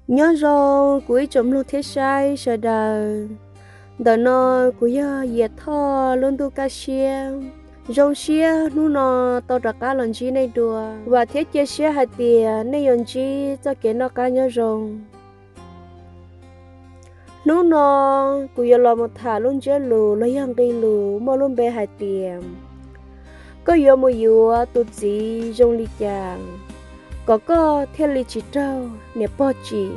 Nyob zoo kuv ib tsoom mloog thiab saib sawv daws. Ntawm no kuv yog Yias Thoj lub ntuj kaj siab. Zoo siab hnub no tau rov qab los ntsib nej dua. Vam thiab cia siab hais tias nej yuav ntsib txoj kev noj qab nyob zoo. Hnub no kuv yuav los mus tham lub ntsiab lus los yog nqe lus muaj lub npe hais tias, koj yuav mus yuav tus txiv zoo li cas kom koj thiaj li tsis raug niam pog tsim?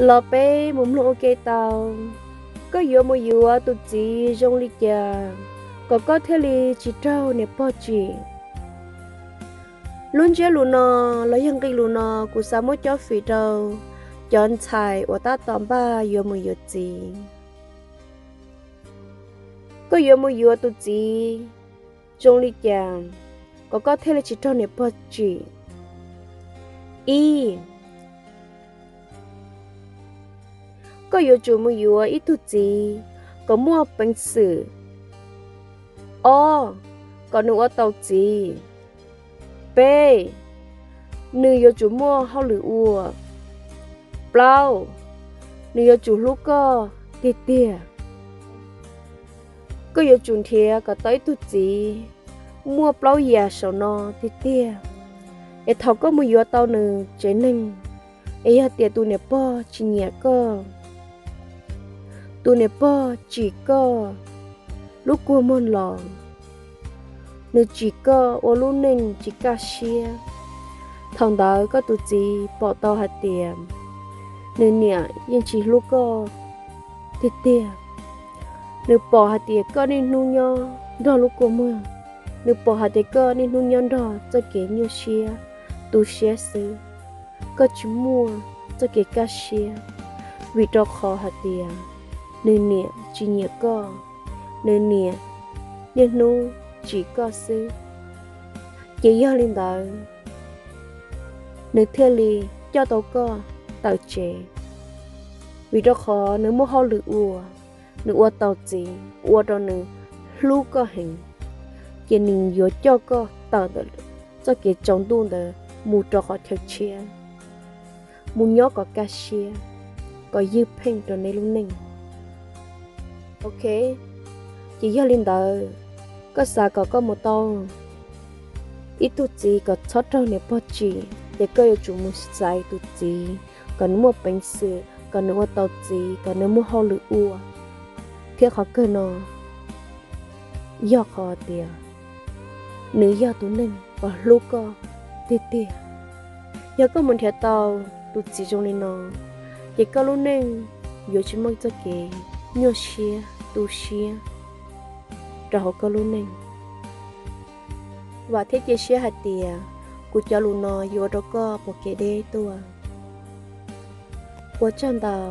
Los peb mus mloog ua ke tau. Koj yuav mus yuav tus txiv zoo li cas kom koj thiaj li tsis raug niam pog tsim? Lub ntsiab lus no los yog nqe lus no kuv xav muab cob fim rau cov ntxhais uas tab tom npaj yuav mus yuav txiv. Koj yuav mus yuav tus txiv zoo li cas kom koj thiaj li tsis raug niam pog tsim? Ib, koj yuav tsum mus yuav ib tug txiv kom muaj peev xwm. Ob, kom nws ua tau txiv. Peb, nws yuav tsum muaj hauj lwm ua. Plaub, nws yuav tsum hlub koj tiag tiag. Koj yuav tsum nrhiav kom tau ib tug txiv muaj plaub yam saum no tiag tiag, es thaum koj mus yuav tau nws tsev neeg, es yog tias tus niam pog tsis nyiam koj, tus niam pog tsim koj lub kua muag los, nws tsim koj ua lub neej tsis kaj siab, thaum ntawd koj tus txiv pom tau hais tias nws niam yeej tsis hlub koj tiag tiag. Nws pom hais tias koj niaj hnub nyob nrog lub kua muag, nws pom hais tias koj niaj hnub nyob nrog txoj kev nyuaj siab, tu siab xwb, koj tsis muaj txoj kev kaj siab, vim rau qhov hais tias nws niam tsis nyiam koj, nws niam niaj hnub tsim koj xwb. Ces yog li ntawd, nws thiaj li coj tau koj tawm tsev, vim rau qhov nws muaj hauj lwm ua, nws ua tau txiv ua rau nws hlub koj heev, ces nws yuav coj koj tawm ntawm txoj kev tsaus ntuj ntawd mus rau qhov chaw tshiab, mus nyob kom kaj siab, kom ywj pheej rau nej lub neej. Ok, ces yog li ntawd, koj xav kom koj mus tau ib tug txiv kom txhob raug niam pog tsim, ces koj yuav tsum mus xaiv tus txiv kom nws muaj peev xwm, kom nws ua tau txiv, kom nws muaj hauj lwm ua, thiab qhov kawg no yog qhov tias nws yog tus neeg uas hlub koj tiag tiag. Yog koj mus nrhiav tau tus txiv zoo li no, ces koj lub neej yuav tsis muaj txoj kev nyuaj siab tu siab rau hauv koj lub neej. Vam thiab cia siab hais tias kuv cov lus no yuav ua rau koj pom kev deb tuaj. Ua tsaug ntau.